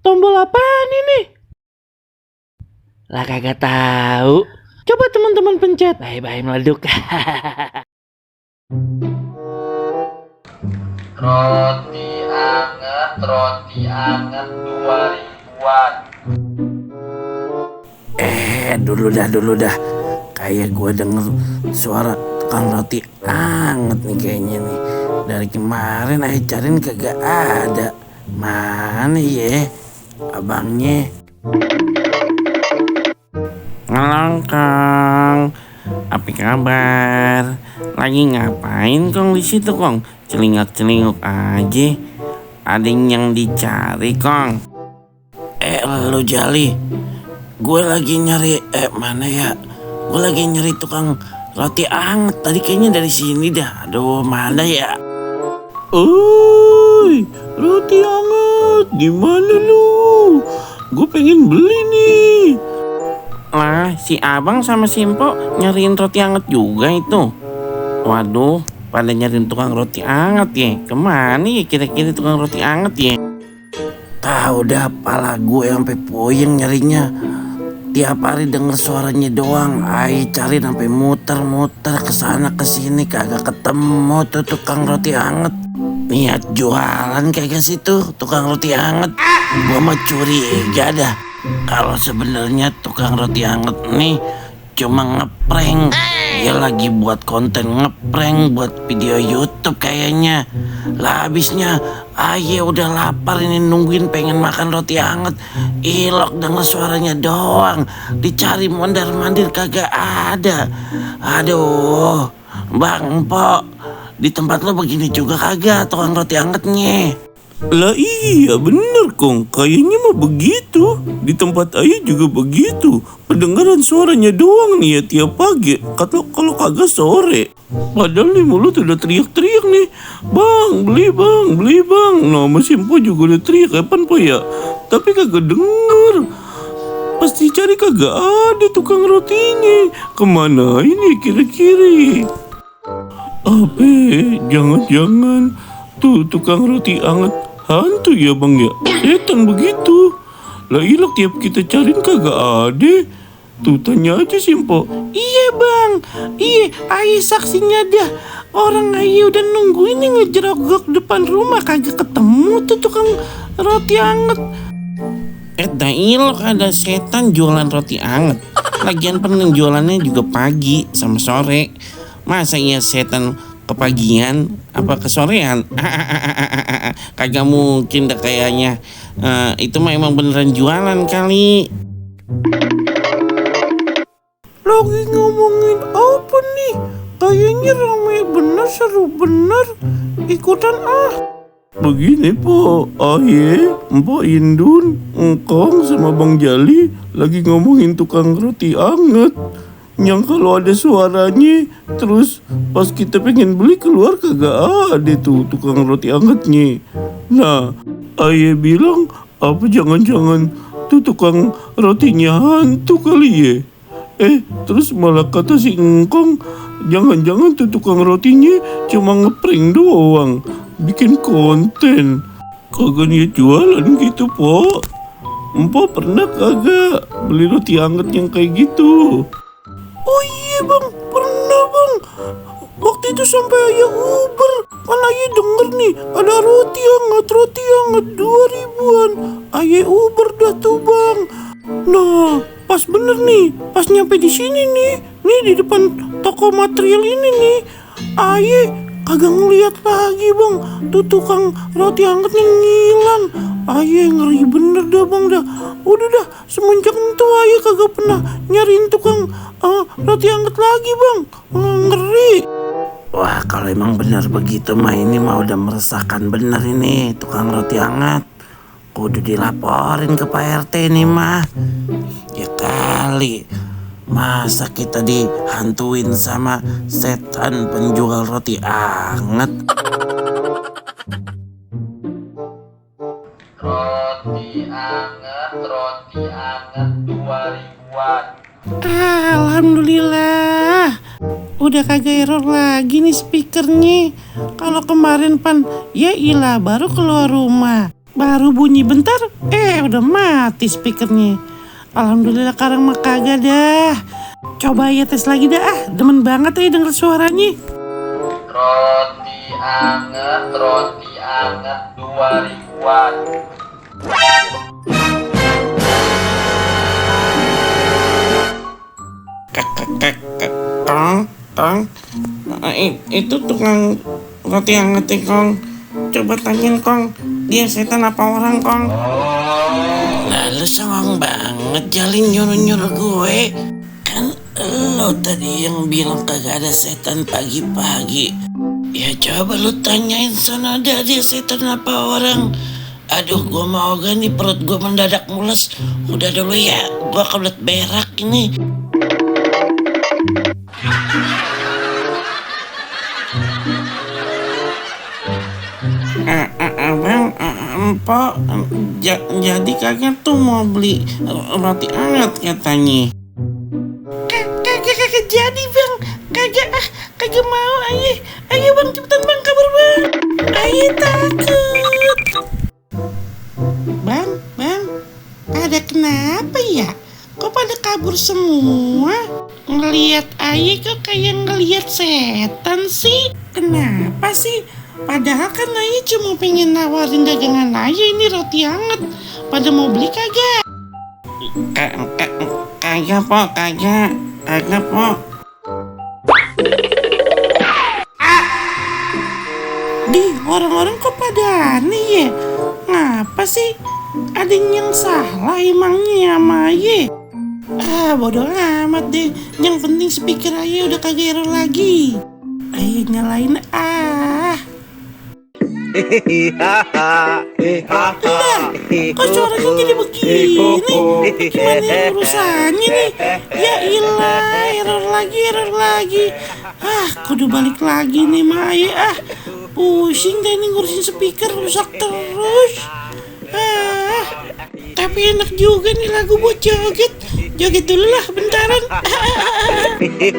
Tombol apaan ini? Lah kagak tahu. Coba teman-teman pencet. Bye-bye meleduk. Roti anget 2000-an. Dulu dah. Kayak gue denger suara tukang roti anget nih kayaknya nih. Dari kemarin aja cariin kagak ada. Mana ya abangnya? Ngelongkong, apa kabar? Lagi ngapain Kong di situ Kong? Celingak-celinguk aja. Ada yang dicari Kong? Lu Jali, gue lagi nyari mana ya? Gue lagi nyari tukang roti anget. Tadi kayaknya dari sini dah. Aduh, mana ya? Oi, roti anget, di mana lu? Gue pengen beli nih. Lah, si abang sama si Mpok nyariin roti anget juga itu. Waduh, pada nyariin tukang roti anget ya. Kemana ya kira-kira tukang roti anget ya? Tahu dah, pala gue sampai puyeng nyarinya. Tiap hari denger suaranya doang. Ai cari sampai muter-muter kesana kesini kagak ketemu tuh tukang roti anget. Niat jualan kagak sih tuh tukang roti anget. Gua mah curiga dah. Kalau sebenarnya tukang roti anget nih cuma ngeprank. Dia lagi buat konten ngeprank buat video YouTube kayaknya. Lah habisnya aye udah lapar ini nungguin pengen makan roti anget. Ilok denger suaranya doang. Dicari mondar-mandir kagak ada. Aduh, Bang Pok, di tempat lo begini juga kagak tukang roti angetnya? Lah iya bener Kong, kayaknya mah begitu. Di tempat ayah juga begitu. Kedengaran suaranya doang nih ya tiap pagi. Kalau kagak sore. Padahal nih mulut udah teriak-teriak nih. Bang, beli bang. Nah Mas Simpo juga udah teriak kapan po ya. Tapi kagak denger. Pasti cari kagak ada tukang rotinya. Kemana ini kira-kira? Apa? Jangan-jangan tuh tukang roti anget hantu ya bang ya? Setan begitu. Lah ilok tiap kita cariin kagak ada. Tuh tanya aja Simpo. Iya bang, iya ayah saksinya dah. Orang ayah udah nungguin nih ngejerogok depan rumah kagak ketemu tuh tukang roti anget. Dah ilok ada setan jualan roti anget. Lagian penjualannya juga pagi sama sore. Masa iya setan kepagian apa kesorean? Kagak mungkin dah kayaknya. Itu mah emang beneran jualan kali. Lagi ngomongin apa nih? Kayaknya rame bener, seru bener. Ikutan ah. Begini po, aye, Mpok Indun, Engkong sama Bang Jali lagi ngomongin tukang roti anget. Yang kalau ada suaranya, terus pas kita pengen beli keluar kagak ada tuh tukang roti angetnya. Nah, ayah bilang apa jangan-jangan tuh tukang rotinya hantu kali ya? Terus malah kata si Engkong, jangan-jangan tuh tukang rotinya cuma ngeprank doang, bikin konten. Kagak niat jualan gitu po. Empo pernah kagak beli roti anget yang kayak gitu? Oh iya bang, pernah bang. Waktu itu sampai ayah Uber. Kan ayah denger nih ada roti anget 2000-an. Ayah Uber dah tuh bang. Nah, pas bener nih, pas nyampe di sini nih di depan toko material ini nih, ayah kagak ngeliat lagi bang. Tuh tukang roti angetnya ngilang. Ayah ngeri bener dah bang dah. Udah dah, semenjak itu ayah kagak pernah nyariin tukang roti anget lagi bang. Ngeri. Wah, kalau emang benar begitu mah ini mah udah meresahkan bener ini tukang roti anget. Kudu dilaporin ke Pak RT nih mah. Ya kali, masa kita dihantuin sama setan penjual roti anget. Roti anget 2000-an. Alhamdulillah, udah kagak error lagi nih speakernya. Kalau kemarin pan, ya ilah baru keluar rumah Baru bunyi bentar, udah mati speakernya. Alhamdulillah sekarang mah kagak dah. Coba ya tes lagi dah, demen banget ya denger suaranya. Roti anget 2 ribuan. Kong, itu tukang roti anget ya, Kong. Coba tanyain, Kong, dia setan apa orang, Kong? Lalu songong banget Jalin nyuruh-nyuruh gue. Kan lo tadi yang bilang kagak ada setan pagi-pagi. Ya coba lu tanyain sana, ada dia setan apa orang. Aduh, gue mau gak nih, perut gue mendadak mules. Udah dulu ya, gue kebelet berak ini. Abang, Empok, jadi kagak tuh mau beli roti anget katanya. Kagak jadi bang, kagak mau ayah. Ayo bang, cepetan bang, kabur bang. Ayah takut. Bang, ada kenapa ya? Kok pada kabur semua? Ngeliat ayah kok kayak ngeliat setan sih? Kenapa sih? Padahal kan ayah cuma pengen nawarin dagangan ayah ini roti hangat. Pada mau beli kagak? Kagak, Pok. Orang-orang kok pada aneh ya? Ngapa sih? Ada yang salah emangnya sama ayah? Bodoh amat deh. Yang penting speaker ayah udah kagak error lagi. Ayah nyalain Kok suaranya jadi begini? Gimana urusannya nih? Ya ilah, error lagi. Kudu balik lagi nih Maya. Pusing deh nih ngurusin speaker, rusak terus. Tapi enak juga nih lagu buat joget. Joget dulu lah bentaran. Hehehe.